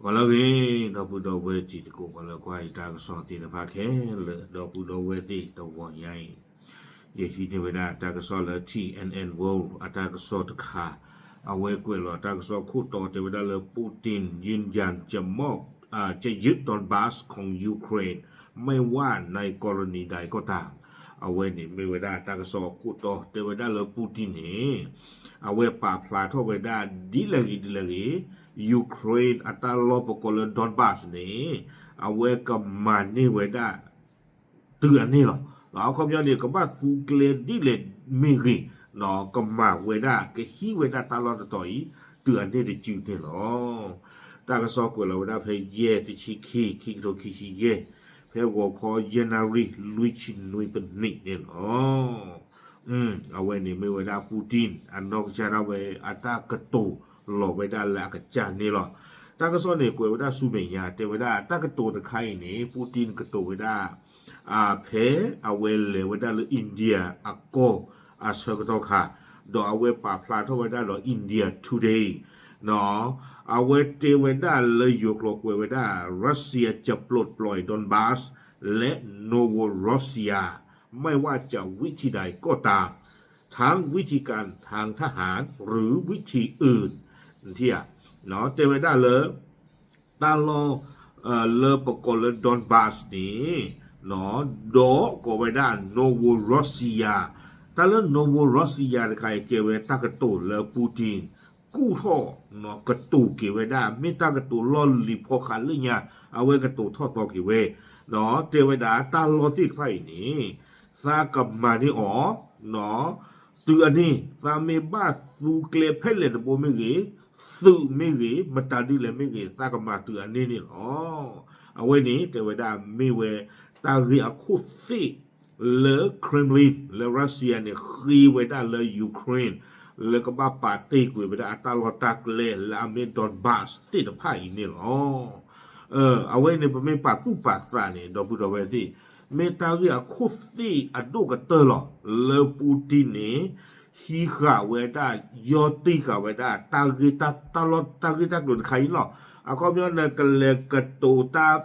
ပှၤလၢအဂ့ၤ ဒီပုၢ်ဒီဝဲၢ်တံၤသကိး ပှၤလၢကွၢ်ယတၢ်ကစီၣ်သ့ၣ်တဖၣ်ခဲလၢာ် ဒီပုၢ်ဒီဝဲၢ်သ့ၣ်တဂီၤညါအံၤ, ယဟံးန့ၢ်ဝဲဒၣ်တၢ်ကစီၣ်လၢ T N N World အတၢ်ကစီၣ်တခါ, အဝဲကွဲးလီၤတၢ်ကစီၣ်ခိၣ်တီတဲဝဲဒၣ်လၢ Putin ยืนยันจะมอบ อ่า จะยึด Donbas ของ Ukraine ไม่ว่าในกรณีใดก็ตาม အဝဲန့ၣ်မ့ၢ်ဝဲဒၣ်တၢ်ကစီၣ်အခိၣ်တီတဲဝဲဒၣ်လၢ Putin န့ၣ် အဝဲပာ်ဖျါထီၣ်ဝဲဒၣ်ဒ်လဲၣ်ဂ့ၤဒ်လဲၣ်ဂ့ၤ Ukraine အတၢ်လီၢ်ပကိးလၢ Donbas န့ၣ် အဝဲကမၤန့ၢ်ဝဲဒၣ် တုၤအန့ၢ်လီၤ. အခီပညီန့ၣ် ကဘၣ်သူကျဲဒ်လဲၣ်မ့ၢ်ဂ့ၤ, ကမၤဝဲဒၣ် ကဟံးဝဲဒၣ်တၢ်လီၢ်တတီၤအံၤ တုၤအန့ၢ်တစုန့ၣ်လီၤ. တၢ်ကစီၣ်ကွဲးလီၤဝဲဒၣ်ဖဲယဲၢ်တဆံခံ ခံကထိခံဆံယဲၢ်, ဖဲဂီၤခီယဲၢ်နၣ်ရံၣ်လွံၢ်ဆံနွံပနံးန့ၣ်လီၤ. အဝဲန့ၣ်မ့ၢ်ဝဲဒၣ် Putin အနီၢ်ကစၢ်ဒၣ်ဝဲအတၢ်ကတိၤလီၤဝဲဒၣ်လၢအကစၢ်န့ၣ်လီၤ. တၢ်ကစီၣ်န့ၣ်ကွဲးဝဲဒၣ်ဆူမဲာ်ညါ တဲဝဲဒၣ်တၢ်ကတိၤတခါအံၤန့ၣ် Putin ကတိၤဝဲဒၣ် ဖဲအဝဲလဲၤဝဲဒၣ်လၢ India အကီၢ်အဆၢကတီၢ်ခါ, ဒီးအဝဲပာ်ဖျါထီၣ်ဝဲဒၣ်ဒီး India Today အဝဲတဲဝဲဒၣ်လၢယိၤကျိာ်ကွဲးဝဲဒၣ် Russia จะปลดปล่อย Donbas และ Novorossiya ไม่ว่าจะวิธีใดก็ตาม ทั้งวิธีการทางทหารหรือวิธีอื่น တဲဝဲဒၣ်လၢ တၢ်လီၢ် လၢပကိးလၢ Donbas န့ၣ် ဒီးကိးဝဲဒၣ် Novorossiya, တၢ်လၢ Novorossiya တခါအံၤ ကဲဝဲတၢ်ကတိၤလၢ Putin ကူၣ်ထီၣ် ကတိၤက့ၤဝဲဒၣ် မ့ၢ်တၢ်ကတိၤလီၢ်လံၤဖီဃးလၢညါ အဝဲကတိၤထီၣ်သီက့ၤဝဲ တဲဝဲဒၣ်တၢ်လီၢ်သ့ၣ်တဖၣ်အံၤန့ၣ် သးကမၤန့ၢ်အီၤ တုၤအန့ၣ် သးမ့ၢ်ဘၣ်သူကျဲဖဲလဲၣ်တဘိမ့ၢ်ဂ့ၤ, သုးမ့ၢ်ဂ့ၤ, မတၤဒ်လဲၣ်မ့ၢ်ဂ့ၤ သးကမၤတုၤအန့ၣ်န့ၣ်လီၤ. အဝဲန့ၣ်တဲဝဲဒၣ်မ့ၢ်ဝဲတၢ်ဂ့ၢ်အခိၣ်သ့ၣ်လၢ Kremlin လၢ Russia န့ၣ် ဃ့ဝဲဒၣ်လၢ Ukraine လၢကဘၣ်ပာ်တ့ၢ်ကွံာ်ဝဲဒၣ်အတၢ်လီၢ်တၢ်ကျဲလၢအမ့ၢ် Donbas သ့ၣ်တဖၣ်အံၤန့ၣ်လီၤ. အဝဲန့ၣ်ပမ့ၢ်ပာ်သူၣ်ပာ်သးန့ၣ် ဒီပုၢ်ဒီဝဲၢ်သ့ၣ် မ့ၢ်တၢ်ဂ့ၢ်အခိၣ်သ့ၣ်အဒိၣ်ကတၢၢ်လီၤ လၢ Putin န့ၣ် ဟံးဃာ်ဝဲဒၣ် ယီၢ်တံၢ်ဃာ်ဝဲဒၣ် တၢ်ဂ့ၢ်တၢ်လီၢ် တၢ်ဂ့ၢ်တၢ်ကျိၤတခါအံၤလီၤ. အခီပညီန့ၣ် ကလဲၤကတိၤတၢ်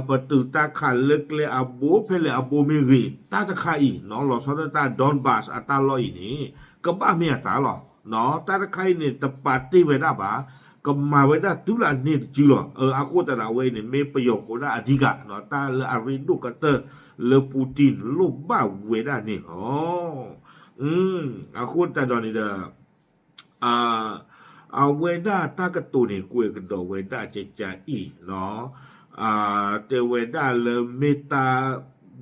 ပတုာ်တၢ်ခးလၢကျဲအဘိ ဖဲလဲၣ်အဘိမ့ၢ်ဂ့ၤ တၢ်တခါအံၤ လီၤဆီဒၣ်တၢ် Donbas အတၢ်လီၢ်အံၤန့ၣ် ကဘၣ်မ့ၢ်အတၢ်လီၤ. တၢ်တခါအံၤန့ၣ် တပာ်တ့ၢ်ဝဲဒၣ်ဘၣ်, ကမၤဝဲဒၣ်တုၤလၢအန့ၢ်တစုလီၤ. အဃိသတးဒီးအဝဲအံၤန့ၣ် မ့ၢ်ပယီၤကိးဒၣ်အဓိက တၢ်လၢအရ့ဒိၣ်ကတၢၢ် လၢ Putin လိၣ်ဘၣ်ဝဲဒၣ်န့ၣ်လီၤ. အဃိသတးဒီးန့ၣ်ဒီး အဝဲဒၣ်တၢ်ကတိၤန့ၣ် ကွဲးကဒီးဝဲဒၣ်ကကးအံၤ တဲဝဲဒၣ်လၢမ့ၢ်တၢ်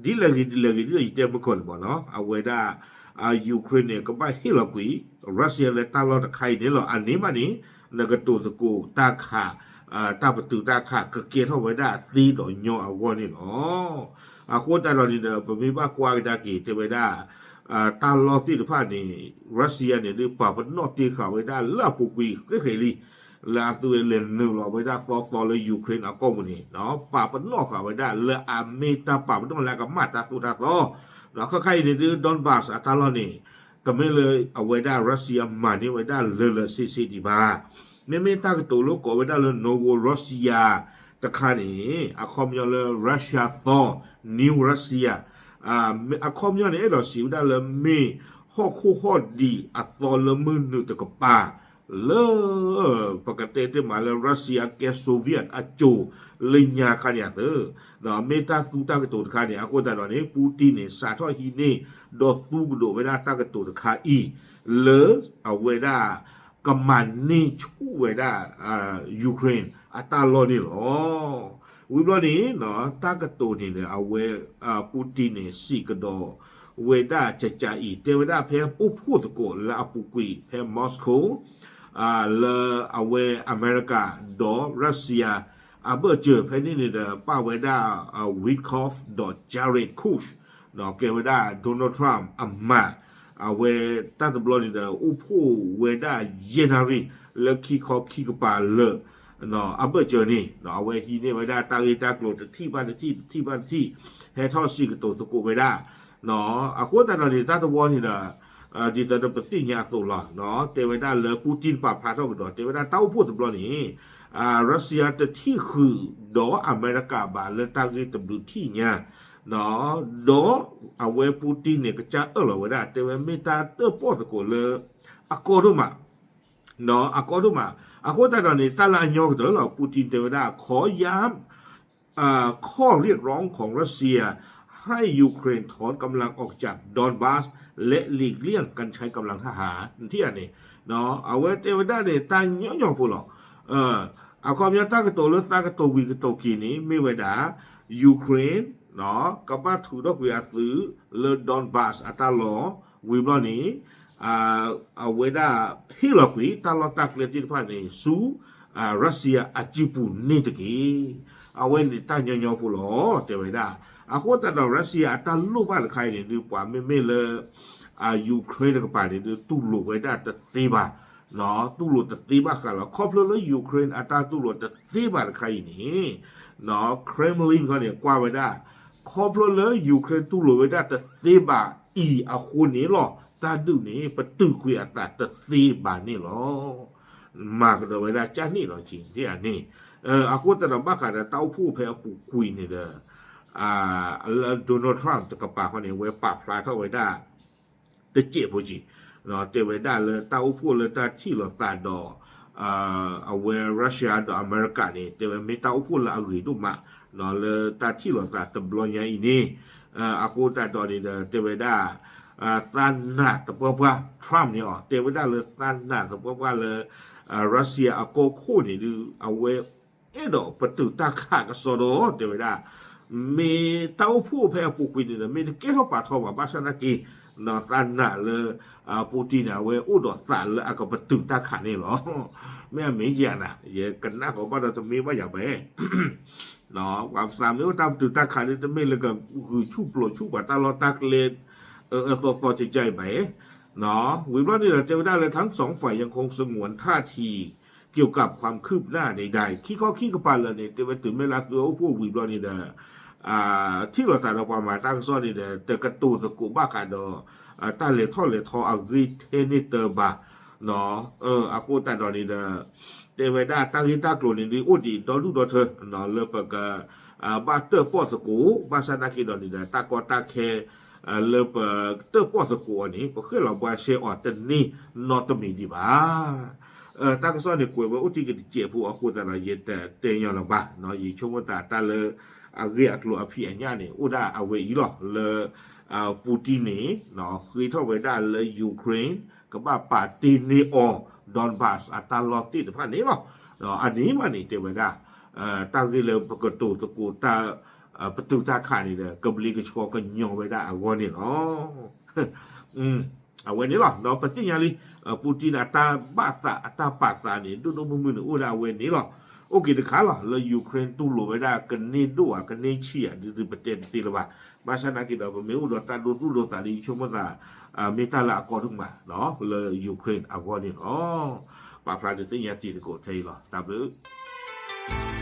ဒ်လဲၣ်ဂ့ၤဒ်လဲၣ်ဂ့ၤ ဒ်သိးယတဲမုၢ်ကီၢ်န့ၣ်ဘၣ်နီၤ အဝဲဒၣ် Ukraine န့ၣ် ကဘၣ်ဟ့ၣ်လီၤကွံာ် Russia လၢတၢ်လီၢ်တခါအံၤန့ၣ်လီၤ. အန့ၣ်မးန့ၣ် နကတိၤသကိးတၢ်ခး တၢ်ပတုာ်တၢ်ခး ကကဲထီၣ်ဝဲဒၣ်သ့ဒီးညီအဂီၢ်န့ၣ်လီၤ. အဃိသတးဒီးန့ၣ်ဒီး ပမ့ၢ်ဘၣ်ကွၢ်ကဒါက့ၤ တဲဝဲဒၣ် တၢ်လီၢ်သ့ၣ်တဖၣ်န့ၣ် Russia န့ၣ် ဒုးပာ်ပနီၣ်တ့ၢ်ဃာ်ဝဲဒၣ်လၢအပူၤကွံာ်ဃဲဃဲလံ လၢအသုဝဲလဲၤနုာ်လီၤဝဲဒၣ်သီသီလၢ Ukraine အကီၢ်ပူၤန့ၣ် ပာ်ပနီၣ်ဃာ်ဝဲဒၣ်လၢအမ့ၢ်တၢ်ပာ်ပနီၣ်လၢအကမၣ်တၢ်သိၣ်တၢ်သီ ဒီးခဲခါအံၤန့ၣ်ဒုး Donbas အတၢ်လီၢ်န့ၣ် တမ့ၢ်လၢအဝဲဒၣ် Russia မၤန့ၢ်ဝဲဒၣ်လၢာ်လၢာ်ဆ့ဆ့ဒံးဘၣ်. မ့မ့ၢ်တၢ်ကတိၤလၢကိးဝဲဒၣ်လၢ Novorossiya တခါန့ၣ် အခီပညီလၢ Russia သီ New Russia အခီပညီန့ၣ် အဲၣ်ဒိးစံးဝဲဒၣ်လၢမ့ၢ်ဟီၣ်ခိၣ်ဟီၣ်ဒံးအသီလၢမုၢ်နုာ်တကပၤ လၢ ပကတဲတ့ၢ်မးလၢ Russia ကဲ Soviet အစိၤလၢညါခါန့ၣ်အသိး ဒီးမ့ၢ်တၢ်သူတၢ်ကတိၤတခါန့ၣ် အဃိသတးဒီးန့ၣ် Putin န့ၣ် စးထီၣ်ဟံးန့ၢ် ဒီးသူကဒိးဝဲဒၣ်တၢ်ကတိၤတခါအံၤ လၢအဝဲဒၣ် ကမၤန့ၢ်ဆူၣ်ဝဲဒၣ် Ukraine အတၢ်လီၢ်န့ၣ်လီၤ. ဝံၤဘျီန့ၣ် တၢ်ကတိၤန့ၣ်ဒီး အဝဲ Putin န့ၣ် စံးကဒီးဝဲဒၣ်ကကးအံၤ တဲဝဲဒၣ်ဖဲအိၣ်ဖှိၣ်သကိးလၢအပူၤကွံာ် ဖဲ Moscow လၢအဝဲအမဲရကၤဒီး Russia အဘၢၣ်စၢၤ ဖဲန့ၣ်န့ၣ်ဒီး ပာ်ဝဲဒၣ် Witkoff ဒီး Jared Kush ကဲဝဲဒၣ် Donald Trump အမါ အဝဲတၢ်တဘျီန့ၣ်ဒီး အိၣ်ဖှိၣ်ဝဲဒၣ်ယဲၢ်နၣ်ရံၣ် လၢခံခီခံကပၤလၢာ် အဘၢၣ်စၢၤန့ၣ် အဝဲဟံးန့ၢ်ဝဲဒၣ်တၢ်ဂ့ၢ်တၢ်ကျိၤတထံၣ်ဘၣ်တထံၣ် တထံၣ်ဘၣ်တထံၣ် ဟဲထီၣ်စံးကတိၤသကိးဝဲဒၣ် အဃိသတးဒီးန့ၣ် တၢ်တဝီန့ၣ်ဒီး ဒ်သိးဒီးပသ့ၣ်ညါအသိးလီၤ တဲဝဲဒၣ်လၢ Putin ပာ်ဖျါထီၣ်ကဒီး တဲဝဲဒၣ်တၢ်အိၣ်ဖှိၣ်တဘျီန့ၣ် Russia တထံၣ်ဃုာ်ဒီးအမဲရကၤဘၣ်လၢတၢ်ဂ့ၢ်တဘျုးထံၣ်ညါ, ဒီးအဝဲ Putin န့ၣ် ကစၢ်အၢၣ်လီၤဝဲဒၣ် တဲဝဲမ့ၢ်တၢ်တၢၣ်ပီၣ်သကိးလၢအကီဒိၣ်မး, အကီဒိၣ်မး, အဃိသတးဒီးန့ၣ် တၢ်လၢအညီကတၢၢ်လီၤ Putin တဲဝဲဒၣ် ขอย้ำ ข้อเรียกร้องของ รัสเซีย ให้ยูเครนถอนกำลังออกจากดอนบาส และหลีกเลี่ยงการใช้กำลังทหาร နထံၣ်ဧါန့ၣ်, အဝဲတဲဝဲဒၣ်န့ၣ် တၢ်ညီညီဖိလီၤ. အခီပညီတၢ်ကတိၤလၢသးကတိၤဝံၤကတိၤက့ၤန့ၣ် မ့ၢ်ဝဲဒၣ် Ukraine ကဘၣ်ထုးထီၣ်ကွံာ်အသုးလၢ Donbas အတၢ်လီၢ် ဝံၤဘျီန့ၣ် အဝဲဒၣ်ဟ့ၣ်လီၤကွံာ်တၢ်လီၢ်တၢ်ကျဲသ့ၣ်တဖၣ်န့ၣ် ဆူ Russia အစုပူၤန့ၣ်တက့ၢ်. အဝဲန့ၣ်တၢ်ညီညီဖိလီၤ တဲဝဲဒၣ်. အဃိသတးဒီး Russia အတၢ်လိၣ်ဘၣ်တခါအံၤန့ၣ်ဒုး ပှၤမ့မ့ၢ်လၢ Ukraine တကပၤန့ၣ်ဒုး တူၢ်လိာ်ဝဲဒၣ်တသ့ဘၣ်, တူၢ်လိာ်တသ့ဘၣ်ဃးလီၤ. ခီဖျိလၢ Ukraine အတၢ်တူၢ်လိာ်တသ့ဘၣ်တခါအံၤန့ၣ် Kremlin ခီန့ၣ် ကွၢ်ဝဲဒၣ် ခီဖျိလၢ Ukraine တူၢ်လိာ်ဝဲဒၣ်တသ့ဘၣ်အံၤအဃိန့ၣ်လီၤ တၢ်ဒုးန့ၣ် ပတုာ်ကွံာ်အသးတသ့ဘၣ်န့ၣ်လီၤ. မၤကဒီးဝဲဒၣ်ကၢ်န့ၣ်လီၤက့ၤ ဒ်အန့ၣ်. အဃိသတးဒီးဘၣ်ဃးဒီးတၢ်အိၣ်ဖှိၣ်ဖဲအပူၤကွံာ်န့ၣ်ဒီး လၢ Donald Trump တကပၤဃီန့ၣ် အဝဲပာ်ဖျါထီၣ်ဝဲဒၣ် တစဲးဖိက့ၤ, တဲဝဲဒၣ်လၢတၢ်အိၣ်ဖှိၣ်လၢတၢ်ထံၣ်လိာ်သးဒီး အဝဲ Russia ဒီးအမဲရကၤန့ၣ် တဲဝဲမ့ၢ်တၢ်အိၣ်ဖှိၣ်လၢအဂ့ၤဒိၣ်မး လၢတၢ်ထံၣ်လိာ်သးတဘျီညါအံၤန့ၣ်, အဃိသတးဒီးန့ၣ်ဒီး တဲဝဲဒၣ် သးနာ်သပှၢ်ပှၢ် Trump န့ၣ်အီၤ တဲဝဲဒၣ်လၢသးနာ်သပှၢ်ပှၢ်လၢ Russia အကီၢ်ခိၣ်န့ၣ်ဒုး အဝဲ အဲၣ်ဒိးပတုာ်တၢ်ခးကစီဒီ တဲဝဲဒၣ်, မ့ၢ်တၢ်အိၣ်ဖှိၣ်ဖဲအပူၤကွံာ်န့ၣ်ဒီး မ့ၢ်တကဲထီၣ်ပာ်ထီၣ်ဘၣ် ဘၣ်ဆၣ်သနာ်က့ သးနာ်လၢ Putin န့ၣ် အဝဲအိၣ်ဒီးသးလၢအကပတုာ်တၢ်ခးန့ၣ်လီၤ. မ့ၢ်အမ့ၢ်ယၤနၤ ယကနၣ်ကီးဘၣ်ဒီးတမ့ၢ်ဘၣ်ယၤဘၣ် ပှၤသးမ့ၢ်အိၣ်တၢ်ပတုာ်တၢ်ခးန့ၣ် တမ့ၢ်လၢကဂုာ်ဆူၣ်ပျိးဆူၣ်ပှၤတၢ်လီၢ်တၢ်ကျဲ အၢအၢသီသီကကါအံၤဘၣ်. ဝံၤဘျီန့ၣ်ဒီး တဲဝဲဒၣ်လၢ ทั้งสองฝ่ายยังคงสงวนท่าทีเกี่ยวกับความคืบหน้าใดๆ ခံခီခံကပၤလၢာ်န့ၣ် တဲဝဲတုၤမ့ၢ်လၢသုအိၣ်ဖှိၣ်ဝံၤဘျီန့ၣ်ဒီး ထံၣ်လိာ်သးဒီးပှၤမၤတၢ်ကစီၣ်န့ၣ်ဒီး တကတိၤသကိးဘၣ်ဃးဒီး တၢ်လဲၤထီၣ်လဲၤထီအဂ့ၢ်ထဲန့ၣ်တဘၣ် အဃိသတးဒီးန့ၣ်ဒီး တဲဝဲဒၣ်တၢ်ဂ့ၢ်တၢ်ကျိၤန့ၣ်ဒုးအိၣ်ဒံးဒီဒူၣ်ဒီထၢ လၢပက ဘၣ်တၢၣ်ပီၣ်သကိး ဘၣ်ဆၣ်သနာ်က့ဒီးန့ၣ်ဒီး တၢ်ကီတၢ်ခဲ လၢပတၢၣ်ပီၣ်သကိးအီၤန့ၣ် ပဃ့ၢ်လီၤဘှါရှဲအီၤတန့ၢ်နီတမံၤဒံးဘၣ်. တၢ်ကစီၣ်န့ၣ်ကွဲးဝဲအိၣ်တံၢ်က့ၤတစဲးဖိအဃိသတးဒီး ယတတဲညီလၢၤဘၣ် ယဆိကမိၣ်သးတၢ်လၢ အဂ့ၢ်အကျိၤအဖံးအညၣ်န့ၣ် အိၣ်ဒၣ်အဝဲအံၤလီၤ လၢ Putin န့ၣ် ဃ့ထီၣ်ဝဲဒၣ်လၢ Ukraine ကဘၣ်ပာ်တ့ၢ်န့ၢ်အီၤ Donbas အတၢ်လီၢ်သ့ၣ်တဖၣ်န့ၣ်လီၤ. အန့ၣ်မးန့ၣ် တဲဝဲဒၣ် တၢ်ဂ့ၢ်လၢပကတိၤသကိးတၢ် ပတုာ်တၢ်ခးန့ၣ်ဒီး ကဘျ့ကဆှီကညီဝဲဒၣ်အဂီၢ်န့ၣ်လီၤ. အဝဲန့ၣ်လီၤ ပသ့ၣ်ညါလံ Putin အတၢ်ဘၣ်သးအတၢ်ပာ်သးန့ၣ် ဒိၣ်ဒိၣ်မုၢ်မုၢ်န့ၣ် အိၣ်ဒၣ်အဝဲန့ၣ်လီၤ. အိၣ်က့ၤတခါလီၤ လၢ Ukraine တူၢ်လိာ်ဝဲဒၣ်ကန့ၢ်ဒိၣ်ဧါ ကန့ၢ်ဆံးဧါ ဒ်သိးပတဲတသ့လၢၤဘၣ်. ဘၣ်ဆၣ်သနာ်က့ဒီး ပမ့ၢ်အိၣ်ဒီးတၢ်ဒိသူၣ်ဒိသးလံ ယဆိကမိၣ်သး မ့ၢ်တၢ်လၢအကီဒိၣ်မး လၢ Ukraine အဂီၢ်န့ၣ်လီၤ. ပာ်ဖျါဒုးသ့ၣ်ညါတံၤသကိးထဲအံၤလီၤ. တၢ်ဘျုး